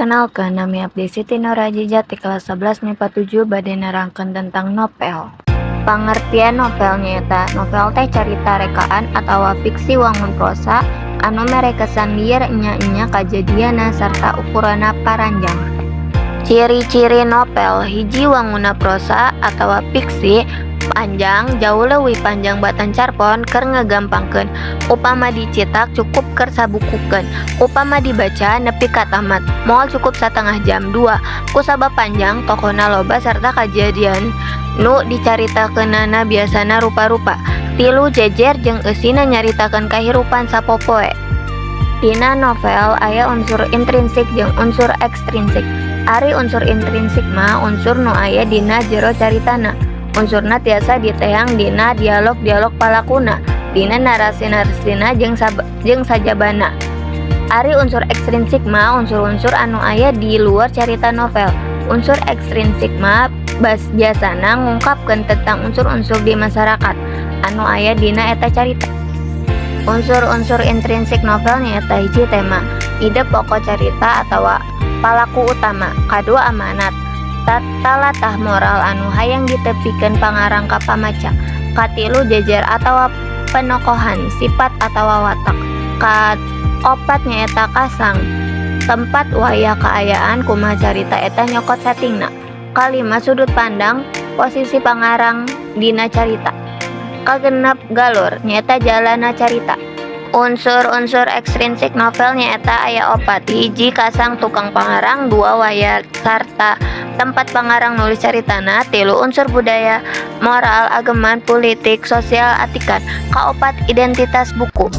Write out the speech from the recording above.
Perkenalkan, nami abdi Siti Nur Hajijah ti kelas 11 MIPA 7 bade nerangkeun tentang novel. Pangertian novel nyaeta novel teh carita rekaan atawa fiksi wangun prosa anu mere kesan lieur enya-enya kajadianna sarta ukuranna paranjang. Ciri-ciri novel: hiji, wangunna prosa atawa fiksi, panjang, jauh leuwih panjang batan carpon. Keur ngagampangkeun, upama dicetak cukup keur sabukukeun, upama dibaca nepi ka tamat moal cukup satengah jam. 2, kusabab panjang, tokohna loba sarta kajadian nu dicaritakeunana biasana rupa-rupa. 3, jejer jeung eusina nyaritakeun kahirupan sapopoe. Dina novel aya unsur intrinsik jeung unsur ekstrinsik. Ari unsur intrinsik mah unsur nu aya dina jero caritana. Unsurna tiasa diteang dina dialog-dialog palakuna, dina narasi-narasina jeung sajabana. Ari unsur ekstrinsik mah unsur-unsur anu aya di luar carita novel. Unsur ekstrinsik mah biasana ngungkapkeun tentang unsur-unsur di masarakat anu aya dina eta carita. Unsur-unsur intrinsik novel nyaeta: hiji, tema, ide pokok carita atawa palaku utama. Kadua, amanat, talatah moral anu hayang ditepikeun pangarang ka pamaca. Katilu, jejer atawa penokohan, sipat atawa watak. Kaopat nyaeta kasang, tempat, wayah, kaayaan kumaha carita eta nyokot settingna. Kalima, sudut pandang, posisi pangarang dina carita. Kagenep, galur, nyaeta jalanna carita. Unsur-unsur ekstrinsik novel nyaeta aya opat: hiji, kasang tukang pangarang, 2, wayah sarta tempat pangarang nulis caritana, 3, unsur budaya, moral, ageman, pulitik, sosial, atikan, kaopat, identitas buku.